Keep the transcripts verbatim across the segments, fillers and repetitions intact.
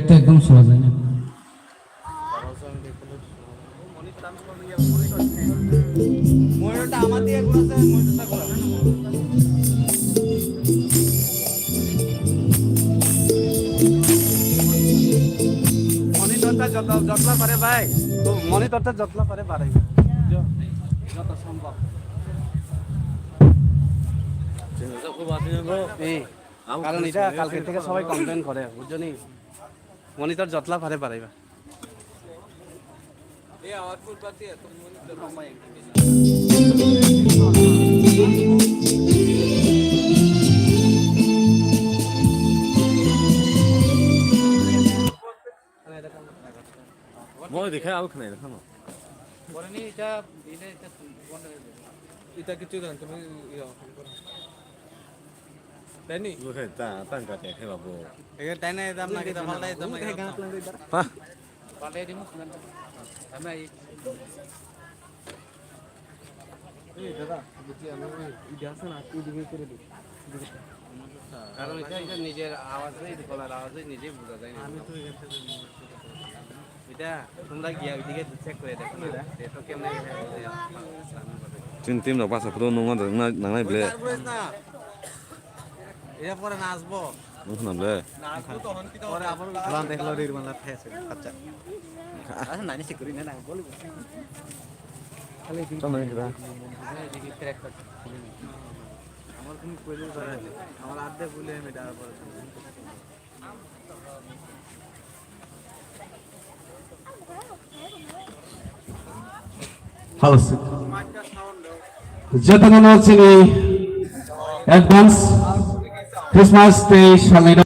এটা একদম শোনা যায় না। মনিটরটা আমার দিকে ঘুরাছে, মনিটরটা ঘুরা। মনিটরটা যত, যতলা পারে ভাই, তো মনিটরটা যতলা পারে বাড়াইবে। য-, যত সম্ভব। এই, কারণ এটা কালকে থেকে সবাই কমপ্লেন করে, বুঝছো নি? মনিটর যতলা পারে বাড়াইবা। Moi dekha, abo khwnai dekha no. Boroni ita, ita, ita, ita kichu dan, tumi, iya. Tani? Bukan, ta, tang kate khe babu. Ege tani dam na kita paltai dam na kita. Ha? Paltai di mus nan. Dam na i. এই দাদা, বলছি আমি ওই ইডি আছে না, ইডিকে করে দিই। কারণ এটা, এটা নিজের আওয়াজে, এটা গলার আওয়াজে নিজেই বোঝা যায় না। আমি তো এখান থেকে এটা তোমরা গিয়া ওইদিকে চেক করে দেখো না, দেখো কেমনে। Chini team rok basa phuru nung ma nang nai ble. এটা পরে নাচবো। Nung khna ble. নাচবো তখন কি? পরে আবার গান দেখলো রে মানে ফেসে আচ্ছা। আচ্ছা নানি সে করি না না বলি। Tamo ni kra. আমার কোনো কইলে ধরে আমার আড্ডা বলে আমি ডাল পরে। Hello, sir. Jotono no chini advance Christmas tei salni no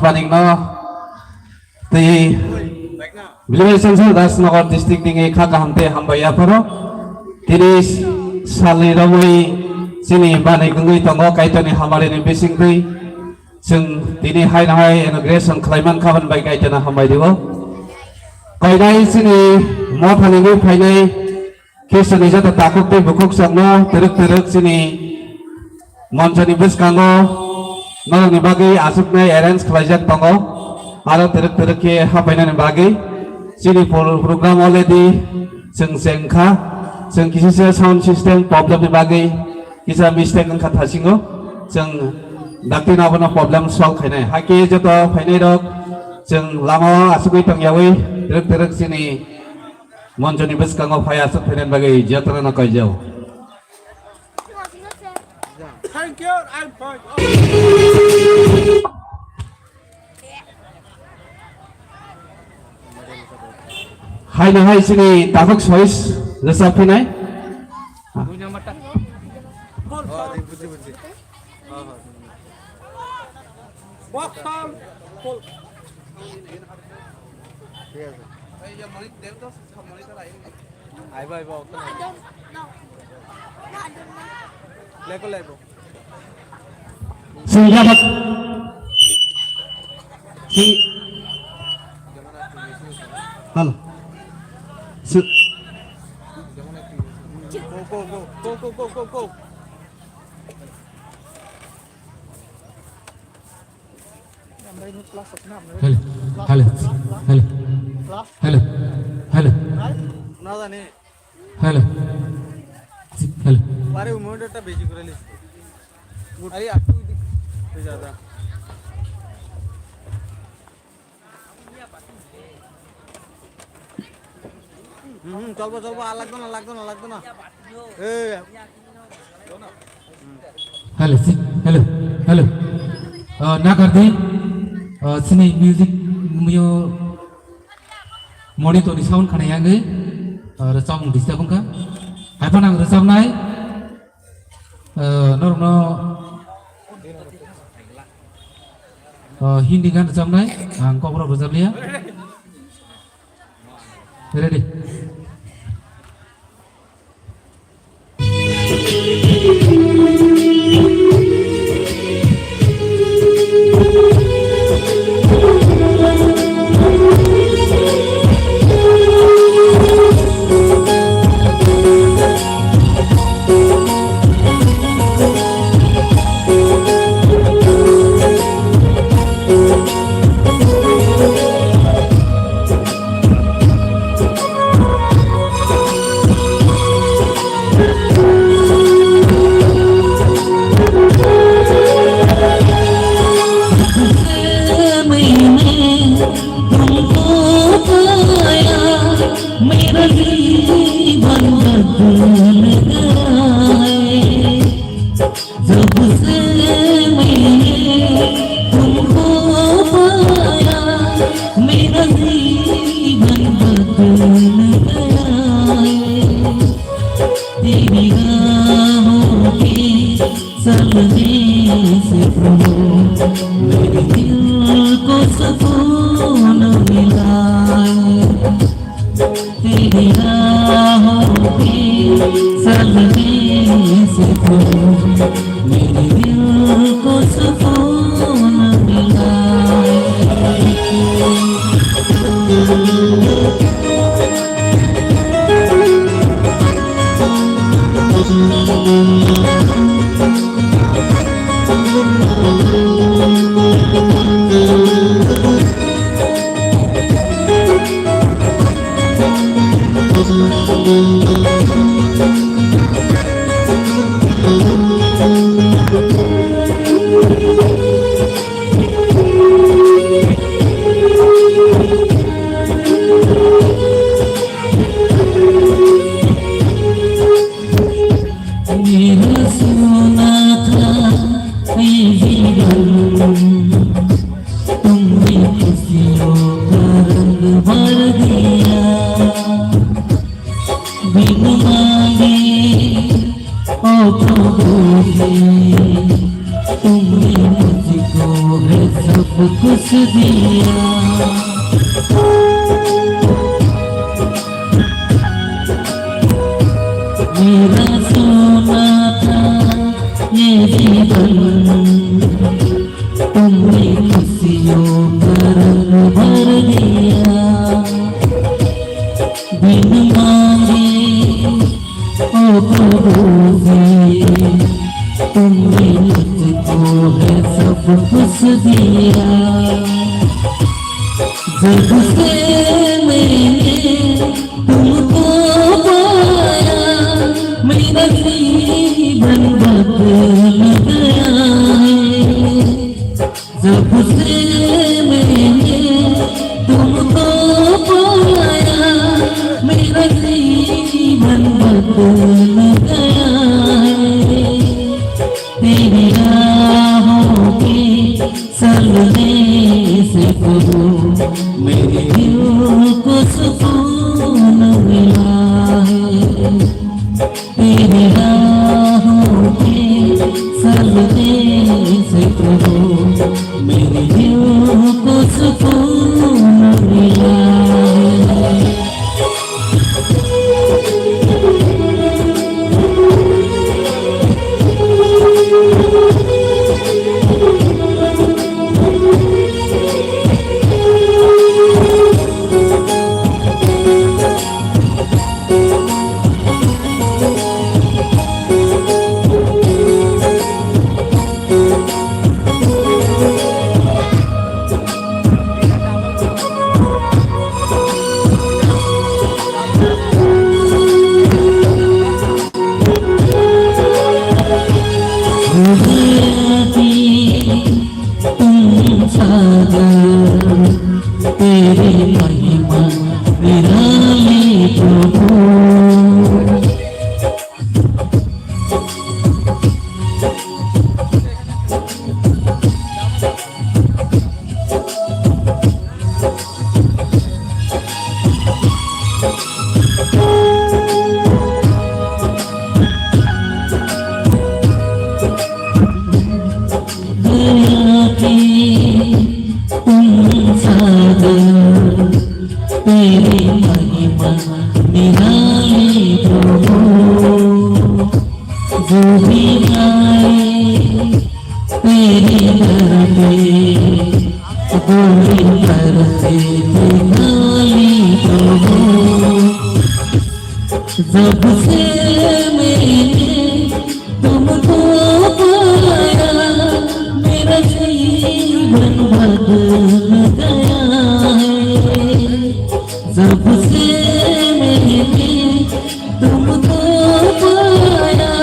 paning no tei Village Council Rajnagar district ni kha kaham tei hambai yapharo tini salni romwi chini manwi wngwi tongo Kaitorni hamari ni bisingtwi. Chwng tini haino hai inauguration khlai mankha, aboni bai Kaitorno hambai rio. Koinai chini mothani wngwi phainai Khristoni joto takhuk tei bukhuk chwngno twrwk twrwk chini monchoni bwskango norokni bagwi achuknai arrange khlaijak tongo. Aro twrwk twrwk khe haphainani bagwi chini pro-, program already chwng se wngkha. Chwng kisisa sound system problem ni bagwi kisa mistake wngkha thasingo, chwng dakti no abono problem solve khainai. Hakhe joto phainai rok chwng lama o asugwi tongyawi twrwk twrwk chini monchoni bwskango phai aswk phainani bagwi jotono no kaijao. Thank you, I'm fine. Haino hai chini takhuk sois rwchap phinai. Aibo, aibo, okhe no. Leko, leko. Sing dapat. Sing. Halo. Su. Go, go, go, go, go, go, go, go. Hello, hello, hello, hello, hello, hello. Hello. Hello. আরে, ওই মনিটরটা বেশি করে নিস। আরে, আপনি ওই দিক-, ওই দাদা। হুম, হুম, চলবো, চলবো, আর লাগতো না, লাগতো না, লাগতো না। এই। Hello, si-, hello, hello. Ah, nakardi, ah, sini music muyo monitor ni sound khana yangwi, ah, rwchap mung disturb wngkha. Haiphano ang rwchapnai, ah, norokno. Oh, Hindi gan rwchapnai, ang kok rok rwchap liya. Ready. जब से मैंने तुमको पाया, मेरा जीवन बदल गया है। तेरी राहों के चलने से प्रभु, मेरे दिल को सुकून मिला है। तेरी राहों के चलने से तो मेरे दिल को सुकून मिला। मेरा सोना था ये जीवन, तुमने खुशियों का रंग भर दिया। बिन मांगे ओ प्रभु जी, तुमने मुझको है सब कुछ दिया। मेरा सोना था ये जीवन, तुमने खुशियों का रंग भर दिया। बिन मांगे ओ प्रभु जी, तुमने मुझको है सब कुछ दिया। जब से मैंने तुमको पाया, मेरा जीवन बदल गया है। जब से मैंने तुमको पाया, मेरा जीवन बदल गया है। तेरी राहों के चलने से प्रभु, मेरे दिल को सुकून मिला है। तेरी राहों के चलने से प्रभु, मेरे दिल को सुकून मिला है। तेरी महिमा निराली प्रभु। सागर तेरी महिमा निराली प्रभु। जो भी आए तेरे दर पे, वो भी करते भिखारी प्रभु। जब से मैंने तुमको पाया, मेरा जीवन बदल गया है। जब से मैंने तुमको पाया,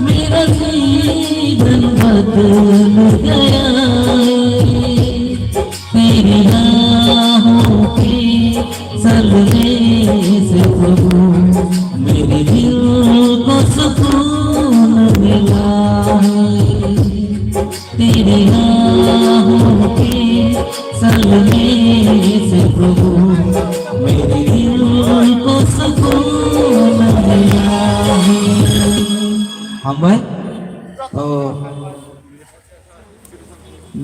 मेरा जीवन बदल गया है। तेरी राहों पे चलने से प्रभु, मेरे दिल को सुकून मिला है। तेरी राहों पे चलने से प्रभु, मेरे दिल को सुकून मिला है। Hambai, to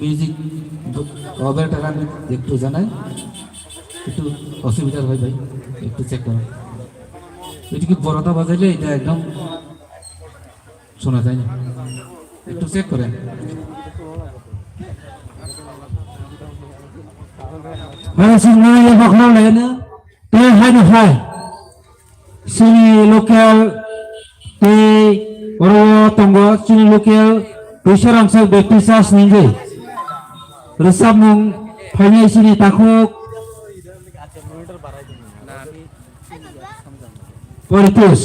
music operator আমি একটু জানাই, একটু অসুবিধা হয় ভাই, একটু চেক করো। এটা কি বড়টা বাজাইলে এটা একদম শোনা যায় না, একটু চেক করেন। Mana sih mana ya bakal lainnya? Tei haino hai chini local tei oro tongo chini local Tuisarangsa Baptist Church ni hwnkhe rwchapmung phainai chini takhuk Poritus.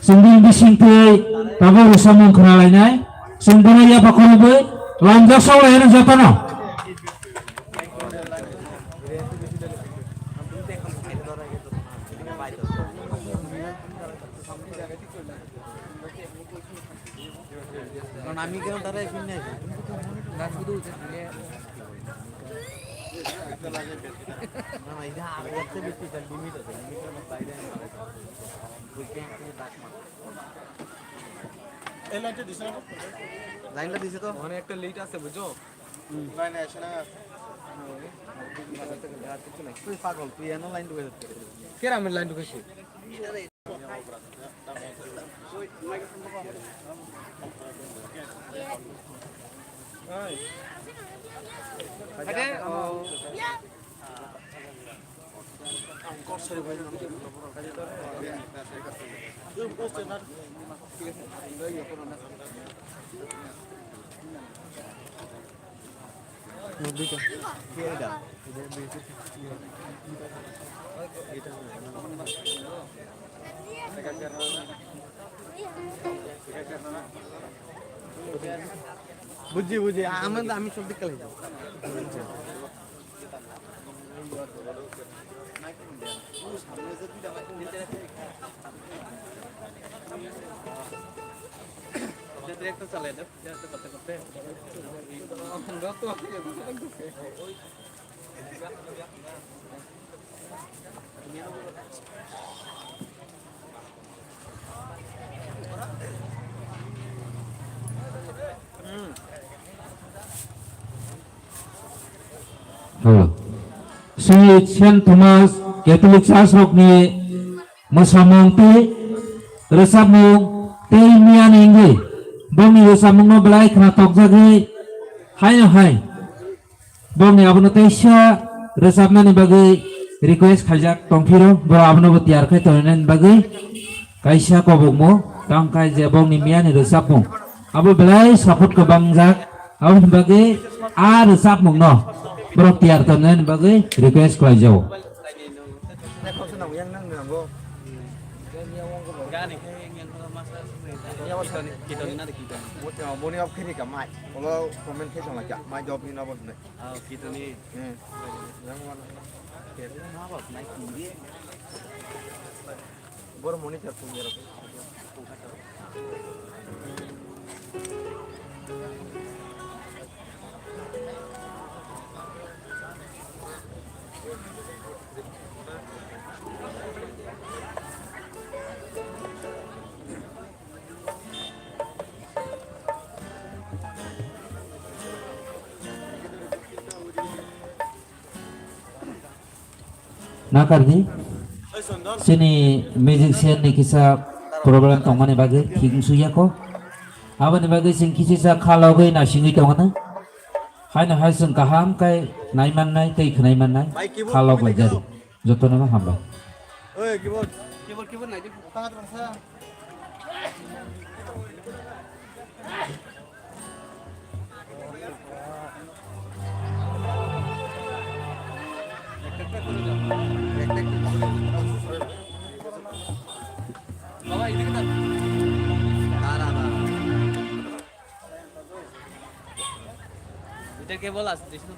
Chwng bini bising twi tabuk rwchapmung khwnalainai. Chwng bono yapha khorokbai lamjak sok lai hwnwi jotono. কারণ আমি কেন তারা এখানে নাই। না, শুধু ওদের দিলে। না, না, এটা আর একটা বেশি, এটা লিমিট আছে, লিমিটের বাইরে আমি মারা যাবো। ওই ক্যাম্প থেকে ডাক মার। এই লাইনটা দিছে না? লাইনটা দিছে তো। ওখানে একটা লিট আছে, বুঝছো? লাইনে আসে না। আর কিছু নাই। তুই পাগল, তুই এনে লাইন ঢুকে যাচ্ছে। কেরামের লাইন ঢুকেছে। বুঝছি, বুঝছি। আমরা তো, আমি সব দিক খেলে যাবো। Hello. Sweet Saint Thomas Catholic Church rokni mwsamung tei rwchapmung tei miyani wngwi bongni rwchapmungno belai khna tokjagwi haino hai bongni abono teisa rwchapnani bagwi request khaijak tongphiro, borok abonobo tiyar khai tongnani bagwi kaisa kobokmo tangkha je bongni miyani rwchapmung abo belai support kwbangjak, aboni bagwi a rwchapmungno borok tiyar tongnani bagwi request khlaijago. Boni off khe rika mai. Ulo comment khe tonglaika. Mai job ni nobo hwnwi. Ah, kitoni. Hmm. Yang mana? Bor monitor punya. Nakardi, chini musician ni kisa problem tongmani bagwi thik wngsuya kho. Aboni bagwi chwng kisa khalogwi nasingwi tongmani. Haino hai chwng kaham khe nai mannai tei khwnai mannai khalok laijadi. Jotono no hambai. এটা কেবল আছে, দেখছো?